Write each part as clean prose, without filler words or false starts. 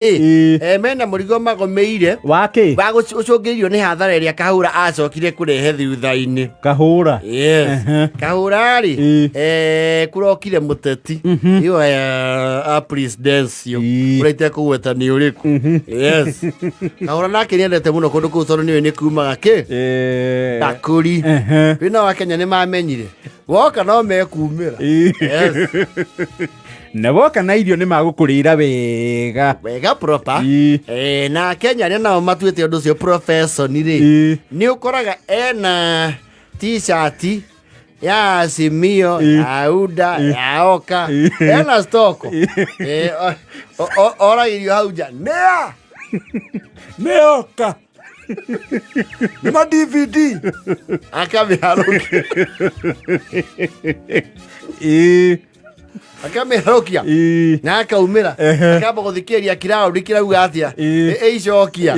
Ĩ. Mena mũrigo magomeire Wakĩ? Wa ũcũngĩrĩirio nĩ hathara ĩrĩa Kahũra acokire kũrehe thutha-inĩ. Kahũra. Yes. Kahũra rĩ, kũrokire mũteti ĩyo ya presidencio ũrĩa itekũgweta nĩ ũrĩkũ. Yes. Kahũra nake nĩendete mũno kũndũ kũu tondũ nĩũĩ nĩ kumaga kĩ bakũri. Wĩna wa Kenya nĩ mamenyire woka no mekumĩra. Yes. Na woka na irio nĩ magũkũrĩra wega. Wega proper. Na Kenya arĩa nao matuĩte ũndũ ũcio profession rĩ, nĩ ũkoraga ena t-shirt ya Azimio, ya UDA, ya Oka, ena stock. Oragĩrio hau nja nĩa Nĩ oka. Nĩ ma DVD akamĩharũkia. Akamĩharũkia na akaumĩra. Akamba gũthikĩrĩria kiraũndi kĩrauga atĩa. Ĩicokia.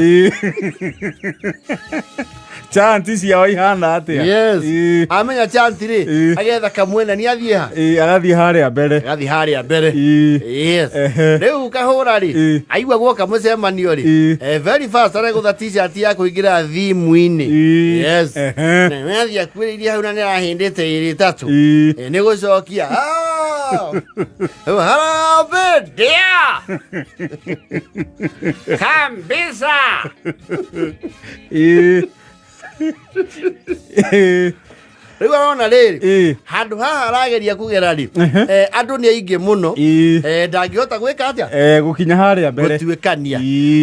Chanti ciao ihana atĩa? Yes. Amenya chanti rĩ, agetha kamwena nĩ athiĩ ha. Agathiĩ harĩa mbere. Agathiĩ harĩa mbere. Yes. Rĩu Kahũra rĩ, aigua guoka mũcemanio rĩ, very fast aregũtha t-shirt ya kũingĩra thimũ-inĩ. Yes. Na nĩ athiĩ akuĩrĩirie hau na nĩ arahĩndĩte ĩrĩ ĩtatũ. Nĩ gũcokia. Ah! Rĩu, Harambee ndia! Kabisa! Rĩu arona rĩrĩ, handũ haha arageria kũgera rĩ, andũ nĩ aingĩ mũno. Ndangĩhota gwĩka atĩa? Gũkinya harĩa mbere. Gũtuĩkania.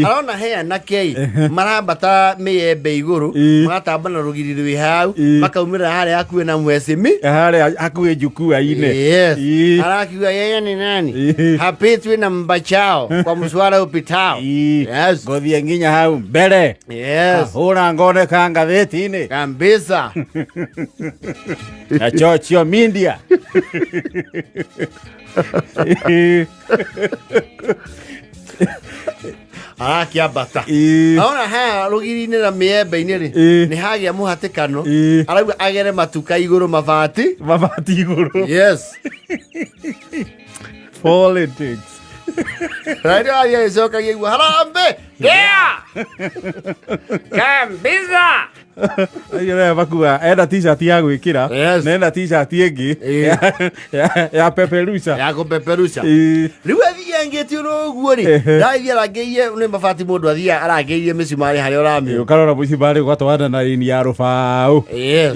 Arona he anake ĩ, marambata mĩembe igũrũ, magatamba na rũgiri rwĩ hau, makaumĩra harĩa hakuhĩ na mwecimi. Harĩa hakuhĩ njukua-inĩ. Yes. Arakiuga yeye ni nani? Hapitwi na mbachao kwa mswara upitao. Yes. Ngũthiĩ nginya hau mbere. Yes. Hũra ngoneka ngathĩti-inĩ. Kabisa. Na chochio media. Arakĩambata. Arona haha rũgiri-inĩ na mĩembe-inĩ rĩ, nĩ hagĩa mũhatĩkano. Arauga agere matuka igũrũ mabati. Mabati igũrũ. Yes. Politics. Na rĩrĩa athiĩ agĩcokagia igua harambee. Yeah. Kabisa. Acio makua enda t-shirt ya gwĩkĩra. Na enda t-shirt ĩngĩ ya peperusha. Ya kũpeperusha. Rĩu athiĩ angĩtie ũrĩ ũguo rĩ, ndathiĩ arangĩirie nĩ mabati mũndũ athiĩ arangĩirie mĩcumarĩ harĩa ũramĩ. Ũkarora mũcumarĩ ũgatwarana na rini ya rũbaũ. Yes.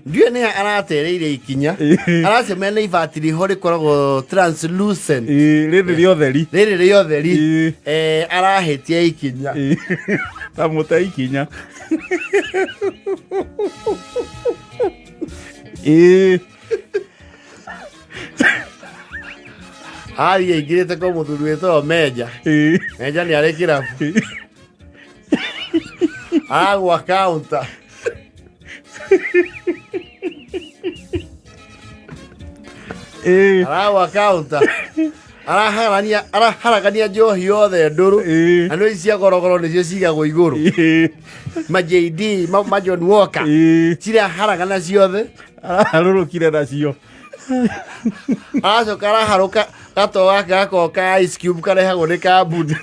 Ndiũĩ nĩ aratereire ikinya. Aracemania na ibati rĩho rĩkoragwo translucent. Rĩrĩ rĩa ũtheri. Rĩrĩ rĩa ũtheri. Arahĩtia ikinya. Ta mũte ikinya. Athiĩ aingĩrĩte kwa mũthuri wĩtagwo Menja. Menja nĩ arĩ kĩrabu. Aragwa counter. Aragwa counter. Araharania araharagania njohi yothe ndũrũ. Na nĩ cia gorogoro nĩcio cigagwo igũrũ. Ma JD, ma John Walker. Ciraharagana ciothe. Araharũrũkire nacio. Aracoka araharũka gatoo gake gakoragwo ka ice cube karehagwo nĩ kambuni.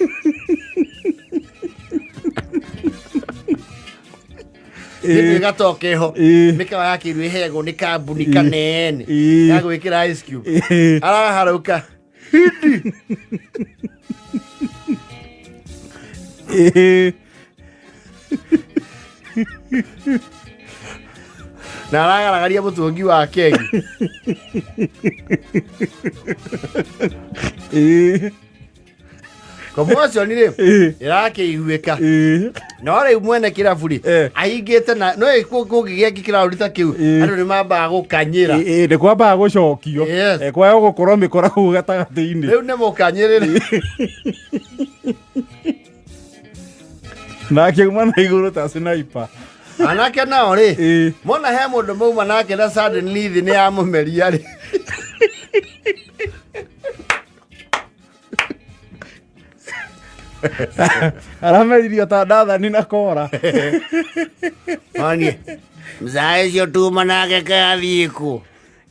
Nĩ gatoo keho. Mĩkawa ya kĩrĩu ĩheagwo nĩ kambuni kanene. Ya gwĩkĩra ice cube. Araharũka. Hindi. Na aragaragaria mũtũngi wa kegi. Commotion rĩ ĩrakĩiguĩka no rĩu mwene kĩrabu rĩ ahingĩte na no kũngĩgĩa kĩraũri ta kĩu andũ nĩ mambaga gũkanyĩra. Nĩ kwambaga gũcokio. Yes. Kwaga gũkorwo mĩkora kũu gatagatĩ-inĩ. Rĩu nĩ mũkanyĩrĩre. Na akiuma na igũrũ ta sniper. Anake nao rĩ, mona he mũndũ mauma nake na suddenly thĩ nĩ yamũmeria rĩ, Arameririo ta Ndathani na Kora. Onie mzae ũcio tuma nake kathiĩ kũ?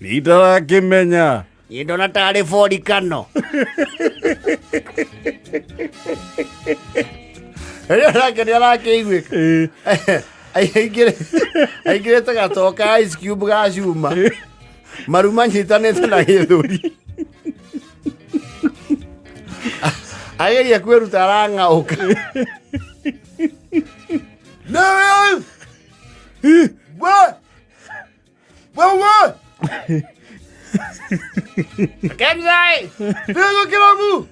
Nĩndarakĩmenya. Niĩ ndona tarĩ borikano. Rĩrĩa nake nĩ arakĩiguĩka. Aingĩrĩte gatoka ice cube ga cuma. Maru manyitanĩte na gĩthũri. Ageria kwĩruta arang'aũka. Nĩwe ũyũ! We! Wewe! Kemzai! Nĩguo kĩrabu!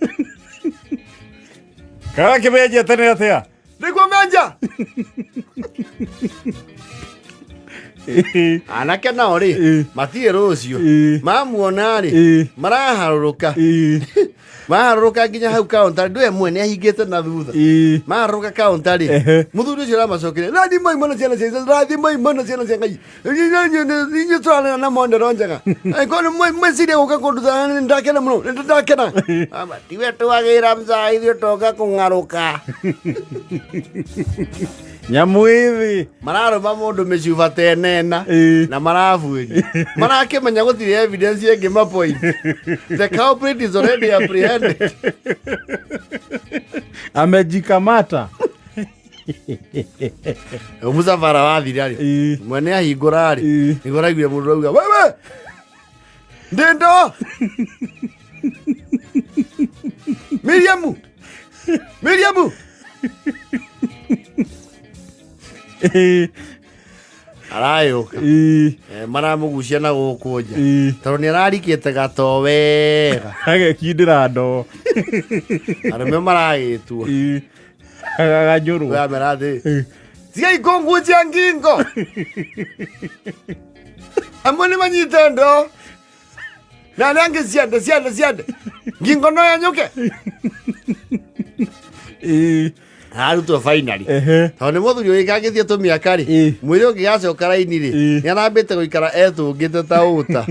Kana kĩmenjete nĩ atĩa? Nĩguo menja! Anake nao rĩ, matirĩ rũciũ. Mamuona rĩ, maraharũrũka. Maharũrũka nginya hau counter, ndũe mwene ahingĩte na thutha. Maharũrũka counter rĩ, mũthuri ũcio aramacokeria, rathimai mũno ciana cia rathimai mũno ciana cia Ngai. Inyuĩ tũrarera na mondero njega. Angĩkorwo nĩ mweciria gũka kũnduta nĩ ndakena mũno, nĩ ndakena. Mama, tiwe twagĩra mzaa ithuĩ toka kũng'arũka. Nyamũ ĩthĩ. Mararũma mũndũ mĩcuba tenena na marabuĩria. Marakĩmenya gũtirĩ evidence ĩngĩ mapoint. The culprit is already apprehended. Amejikamata. Mũcabara wathira rĩ, mwene ahingũra rĩ, nĩguo araiguire mũndũ auga wewe ndindo Miriamu Miriamu arayũka. Maramũgucia na gũkũ nja tondũ nĩ ararikĩte gato wega. Agekindĩra ndoo. Arũme maragĩtua. Agaganyũrwo. Amera atĩrĩ, tigai kũngucia ngingo, amwe nĩ manyite ndoo na arĩa angĩ ciande ciande ciande ngingo no yanyũke. Arutwo finally tondũ nĩ mũthuri ũgĩkangĩtie tũmĩaka rĩ, mwĩrĩ ũngĩgacoka raini rĩ, nĩ arambĩte gũikara etũngĩte ta ũta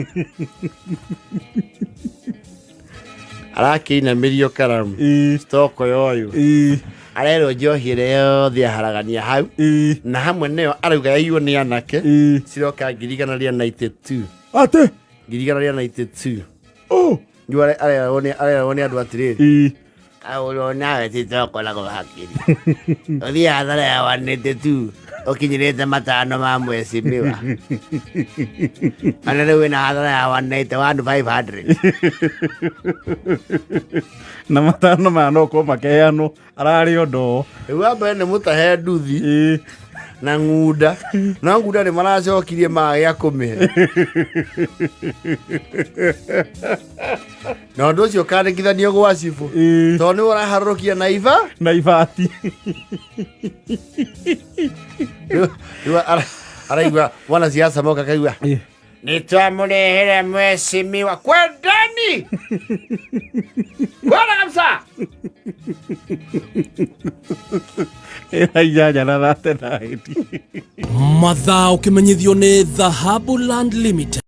arakĩinamĩrio karamu stoko yoyo. Arerwo njohi ĩrĩa yothe aharagania hau na hamwe nĩyo arauga yaiywo nĩ anake ciroka 192,000. Atĩ? 192,000. Oh. Rĩu areragwo nĩ andũ atĩrĩrĩ, kaũrwo nawe titokoragwo hakiri ũthiĩ hathara ya 182 ũkinyĩrĩte matano ma mwecimiwa, ona rĩu wĩna hathara ya 191 500. Na matano maya no korwo makeanwo ararĩ o ndoo. Rĩu wa mbere nĩ mũtahe nduthi na ng'unda, no ng'unda nĩ maracokirie magĩa kũmĩhe na ũndũ ũcio ũkandĩkithanio gwa cibũ tondũ nĩwe ũraharũrũkia na iba na ibati. Rĩu araigua mwanasiasa moka kaigua nĩ twamũrehere mwecimiwa kwendeni kwenda kabisa. Ĩna inyanya na 39. Mathaa ũkĩmenyithio nĩ Dhahabu Land Limited.